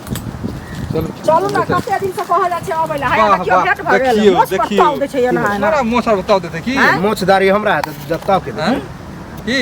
चलू। चलू ने, कते दिन से कहल जाइ छै अबै लए, हैया वाह, देखियौ वाह, भेट भऽ गेल। देखियौ, मोछ पर देखियौ। ताव दै छै एना एना। बड़ा मोछ आर बताउ देतै की? आँय? मोछ दाढ़ी हमरा है तऽ जत्ता के आँय? की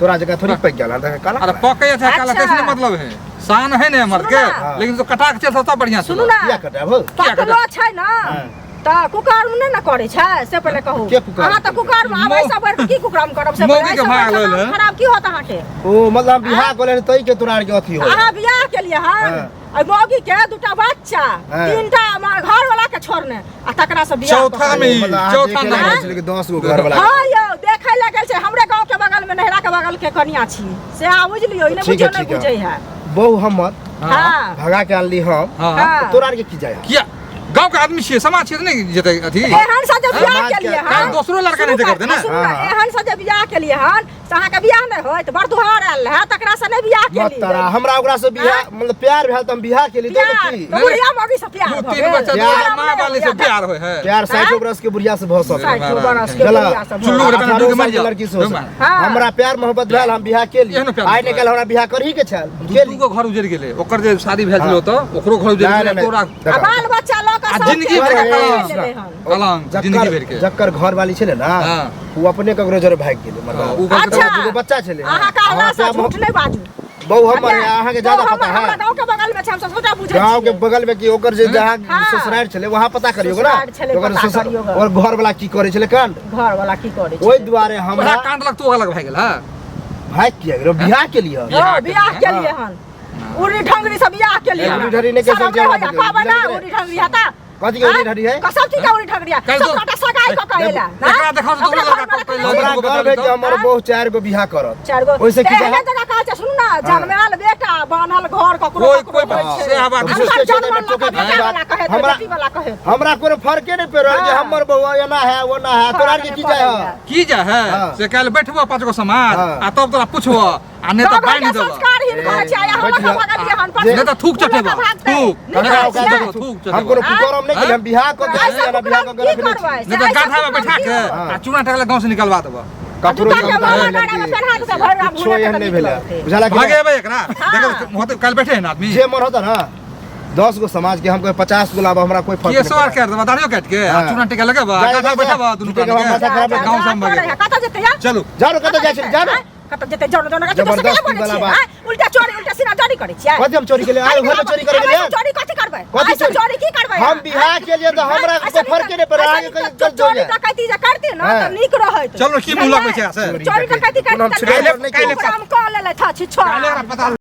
तोरा जगह थोड़ी पैक गेल हन, देखा काला। अरे पकै छै काला। अच्छा। कैसे नहीं मतलब है, शान है ने मर्द के। सुनू ना। लेकिन तो कटा के चल तब बढ़िया। सुनू ना। किया कटाब हो? किया पकलो छै ने हाँ। तऽ कुकर्म नहि ने करै छै, से पहिले कहू। के कुकर्म? अहाँ तऽ कुकर्म आब ऐसा बढ़ि की कुकर्म करब से मौगी पहिले, के एहिसँ भाग बढ़ि लेल काम है। खराब की होत अहाँके? ओ मतलब हम बियाह कऽ लेने तै के तोरा आर के अथी हो? अहाँ बियाह केलियै हन हाँ। एहि मौगी के दूटा बच्चा, हाँ। तीनटा हमर घर वाला के छोड़ने आ तकरा से बियाह चौथा कऽ में लेने। ई, मतलब अहाँ चौथा देखे नंबर। लागल छलै कि 10 गो घर वाला। हाँ यौ, देखै लए गेल छै। हमरे गाँव के बगल में, नैहरा के बगल के कनिया छी से, अहाँ बुझि लियौ। ई नहि ठीक है, बुझियौ, नहि ठीक है। बुझै है। बहु हमर, हाँ। हाँ। भगा के आनली हम। हाँ। हाँ। तोरा आर के की जाय? किया, गांव के आदमी छियै, समाज छियै, तऽ नहि जेतै अथी? एहन से जे बियाह समाज के- केलियै काल्हि हन, दोसरो लड़का नहि सुनू करतै ने। सुनू ने, हाँ। एहन से जे बियाह केलियै हन से अहाँके बियाह नहि होइत? बड़ दुहार आयल रहए, तकरा से नहि बियाह मत केली? तारा, हमरा ओकरा से बियाह मतलब प्यार भेल तऽ हम बियाह केली तऽ प्यार की? तऽ बुढ़िया मौगी से प्यार दू भऽ तीन गेल? बच्चा प्यार माँ वाली से प्यार होय है। प्यार 60 बरस के बुढ़िया से भऽ सकल। 60 बरस के चला। बुढ़िया से भऽ चुल्लू गेल। रे कने 18 डूबि मरि साल के जाओ। लड़की से हो डूबि सकल। हाँ। हमरा प्यार मोहब्बत भेल, हम बियाह केली। एहनो प्यार आइ नहि मोहब्बत। काल्हि हमरा बियाह करही के छल, हम दू केली। दू गो घर उजड़ गेलै, ओकर जे शादी भेल छलै हाँ। ओतऽ, ओकरो घर उजड़ नहि, गेलै। नहि, तोरा नहि। आ बाल बच्चा लऽ कऽ आ सबके जिंदगी भरि के लऽ कलंक। लेलै हन। कलंक जिंदगी भरि के। जकर घर वाली छलै ने, हाँ। ओ अपने ककरो जरे भागि गेलै हाँ, मतलब। ओ कहलकै अच्छा। दूगो बच्चा छलै। अहाँ कहला हमरा से प्यार झूठ नहि बाजू। बहु हमर है, अहाँके ज्यादा बहु पता हमर, हमरा है। गाँव के बगल में छै, हम सब सबटा बुझै गाँव के छियै। बगल में कि ओकर जे जहाँ हाँ। ससुराल छलै वहाँ पता करियौ ना। ससुरारि छलै, ओकर पता ससुर करियौ ग। ओकर घर वाला की करै छलै कांड। घर वाला की करै छै? ओहि दुआरे हमरा ओकरा कांड लग तो अलग भए गेल। हाँ। भागि किया गेलै? बियाह के लिए। हँ, बियाह के लिए हन। उड़ी ढंगरी से बियाह के लिए। उड़ी ढंगरी नहि कहि शरम सकै नहि होइया छी। कहबै ना उड़ी ढंगरी हता? कथी के उड़ी ढंगरी है? कसम चीज के उड़ी ढंगरी है। काल्हि सब तो- गोटा सगाई कऽ के एला ना? एकरा देखाउ तऽ अपना दोसरो घर लड़का में कहतै, रखने लऽ हमरा दूगो गर्व बच्चा है कि लेतौ। हमर बहु चारि गो बियाह करत। चारि गो। ओहिसँ की एहने चाहत? जगह कहै छै, सुनू ना, जनमायल बेटा बान्हल घर ककरो कोइ ककरो कोइ होइ छै। से बात तऽ हमसब सोचै छै जनमल टोकै लऽ कऽ की बेटा बात? वाला कहै, हमरा- बेटी वाला कहै। हमरा कोनो फर्के नहि पड़ि रहल जे हाँ। हमर बौआ एना है ओना है, तोरा आर के की जाय है? की जा है? हाँ। से काल्हि बैठबो पाँच गो समाज हाँ। आ तब तोरा पुछबो आ नहि तऽ गाँव बान्हि घरके देबो। संस्कारहीन कहै छै, आ हमरा बैठ सब भगलियै हन, पर नहि तऽ थूक ओ लऽ कऽ चटेबो। भागतै। थूक। नहि नहि कहै तऽ छियै? थूक हम चटेबो। कोनो कुकर्म नहि केलियै, हम बियाह कऽ के ऐसा एलियै ना, बियाह कऽ के कुकर्म की रखने छी। करबै? नहि तऽ ऐसा गाधा में कुकर्म बैठा की के होत? आ चूना टकला गाँव से निकलवा देबो। ककरो जूता के क्षमता माला नहि गाड़ा में लड़की। पेन्हा देतै, भरि रात किछो घूमे एहन के नहि नीक भेलै, लगतै। बुझलक कि नहि? भगेबै एकरा। हाँ। देखो होते काल्हि बैठे है ना आदमी। जे मन होता ना, 10 गो समाज के हम कोई 50 गो लाबा, हमरा कोई फर्क केसो नहीं आर काटि देबा, दाढ़ियो काटि के आ हाँ। चूना टीका लगेबा, जा, गाधा जा, बैठाबा दुनू झूठे के प्राणी माथा के। खराब जा, गाँव जा, से हम जा, भगेबै। कतऽ जेतै यार? चलू। जानो कतऽ जाइ छै, जानो। कतऽ जेतै? जानो जानो जबरदस्ती वाला बात। उल्टा चोरी, उल्टा सीधा चोरी करै छियै। कथी हम चोरी केलियै? आइ घर में चोरी करै गेलियै? चोरी कथी करबै? कथी ऐसे चोरी? चोरी की करबै? हम बियाह केलियै तऽ हमरा कोई फर्के नहि पड़ै, आगे कहीं गलत हो चोरी जाए। डकैती जे करती ना हाँ। तऽ नीक रहैत। चलू, की मुँह लगबै छै से? चोरी डकैती कोनो हम करती छिड़ै पर नहि तऽ केलियै। हम कऽ लेलै था छी छोड़ा। काल्हि एकरा पता।